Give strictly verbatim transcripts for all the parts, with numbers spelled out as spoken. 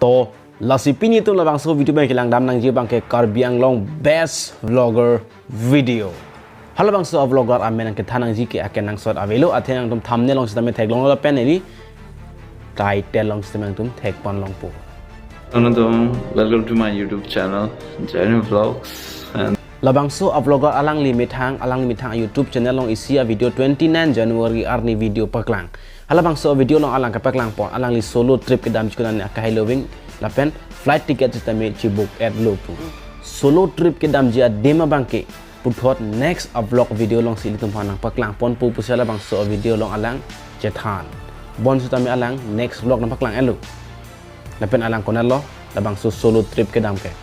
To, lasi pini itum labangso video abang kelang dam nangji abang ke Karbi Anglong best vlogger video. Halabangso a vlogger amen nang kethan nangji ke akenangsot avelo, athe nangtum thumbnail along sitame theklong lapen neli title along sitame nangtum thek pon longpo. Hello, welcome to my YouTube channel, Janu Vlogs. And labangso a vlogger alangli methang, alangli methang a YouTube channel along isi a video twenty-nine January arni video paklang. Halabangso a video along alang kepaklang pon, alangli solo trip kedamji konat akahai loving, lapen flight ticket sitame chibook etlo pu. Solo trip kedamji adim abang ke puthot next a vlog video alongsi ilitum aphan nangpaklang ponpo pusi halabangso a video along alang chethan. Bonsitame alang next vlog nangpaklang etlo. Lapen alang konatlo labangso solo trip kedam ke.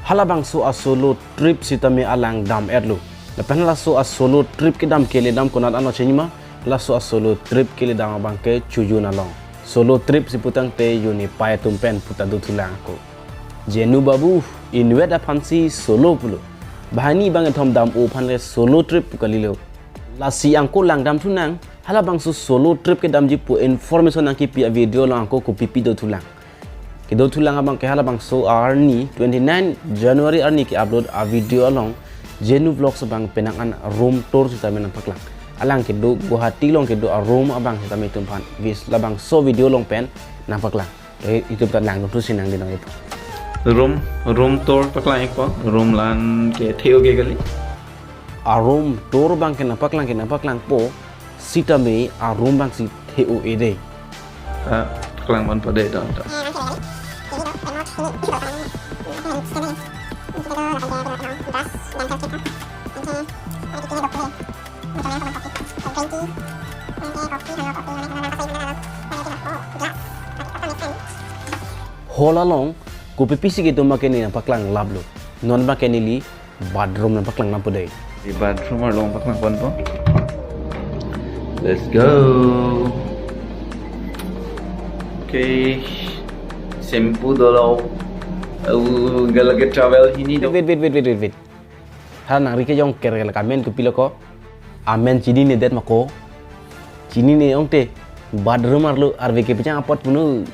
Halabangso a solo trip sitame alang dam etlo. Lapen halaso a solo trip kedam ke ledam konat anlo chinima, halaso a solo trip ke ledam abang ke Chojun along. Solo trip si putangte uni pai atum pen puta dothulang ako. Jenu babu, inutvet aphansi solo pulo. Banghini bangkethom dam-o aphan le solo trip pu kalilo. Lasi angko lang damthunang, halabangso solo trip kedamji pu information nangkepi a video along angko kopipi dothulang. Kedothulang abang ke halabangso arni twenty-nine January arni ke-upload a video along Jenu Vlogs abang penang an room tour sitame nangpaklang. Alang kedo Guwahati along kedo a room abang sitame itum aphan vis labangso video along pen nangpaklang. Eh, itum ta lang dothusi nangdi nang ipo. Room, room tour paklang ikpo, room lan ke the-o ke kali. A room tour abang ke nangpaklang ke nangpaklangpo, sitame a room abangsi the-o-e dei. Ah, paklang ponpo dei, to, to. Hall along kopipisi kedo ma ke ne nangpaklang laplo. Non abang ke neli bathroom nangpaklang nangpo dei. Di bathroom arlo paklang ponpo. Let's go. Okay. Shampoo dolo. Uh, gala ke travel hini do. Wait, wait, wait, wait, wait, wait. Ha nangri kejong ker gala amen kopilo ko. Amen chininedet ma ko. Chinine ong te. Bathroom arlo arve kepachang apot punu.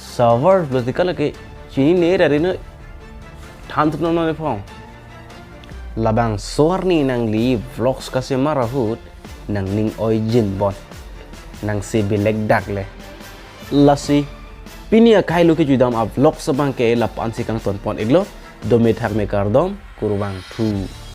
Shower plus dikala ke chinine ra rino than thupnon non ephong. Labangso arni nangli vlogs kasemar ahut nangning oijin bon. Nangsi bilek dak le. Lasi pini akhai lo kejudam a vlogs abang ke lapu-ansi kangton pon iklo, dome thakme kardom, kurvangthu.